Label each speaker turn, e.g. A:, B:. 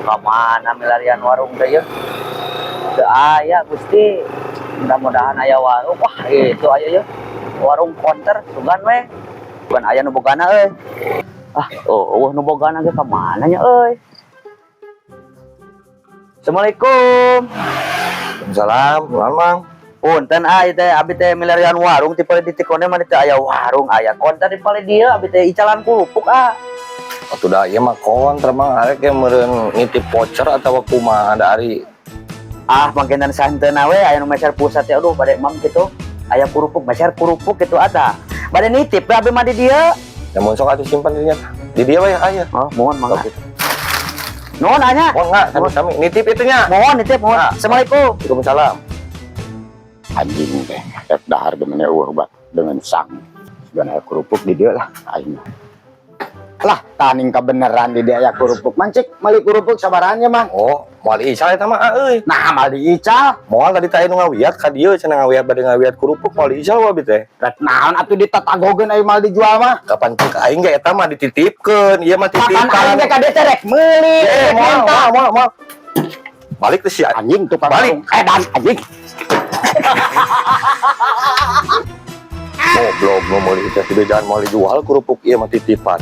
A: Ka mana milarian warung teh yeuh? Teu aya, Gusti. Mudah-mudahan aya warung. Wah, itu aya yeuh. Warung konter sugan we. Bukan aya nu bogana euy. Ah, oh, euweuh nu bogana ge, ka mana nya euy? Assalamualaikum.
B: Salam, Mang.
A: Punten ah, ieu teh abi teh milarian warung ti palih ditikone mah teu aya warung, aya konter di palih dieu, abi teh icalan kerupuk ah.
B: Atuh da ieu mah konter, Mang, arek ge meureun nitip voucher atawa kumaha da ari?
A: Ah, mangkenan sahenteuna we aya nu meser pulsa teh, aduh, bade mam kitu. Aya kerupuk, meser kerupuk kitu ata. Bade nitip we abi mah di dieu.
B: Ya mun sok atuh simpan di dinya. Di dieu we aya.
A: Oh, mohon mangga. Nuhun anya.
B: Mohon enggak sami-sami nitip itu nya.
A: Mohon nitip, mohon.
B: Nah.
A: Assalamualaikum.
B: Waalaikumsalam.
C: Anjing teh rek dahar gimana euweuh bat dengan sang sebenarnya kerupuk di dia lah aing lah taning kebenaran di dia aya kerupuk mancik meuli kerupuk sabaraha nya, Mang?
B: Oh, moal ical eta mah ah, euy.
C: Nah, mal diical?
B: Moal, tadi teh nu ngawiat ka dieu cenah, ngawiat bade ngawiat kerupuk, moal diical wa abi teh.
C: Rek naon atuh ditatagogeun ai mal dijual mah?
B: Kapan cek aing ge eta mah dititipkeun, ieu mah
C: Kapan
B: titipan.
C: Aing teh ka dieu teh rek meuli,
B: Eh,
C: rek
B: moal,
C: minta.
B: Moal, moal, moal. Balik teh sia.
C: Anjing tukang
B: Balik.
C: warung edan anjing.
B: Goblok nu meuli teh, tidak jangan mau dijual kerupuk ieu mah titipan.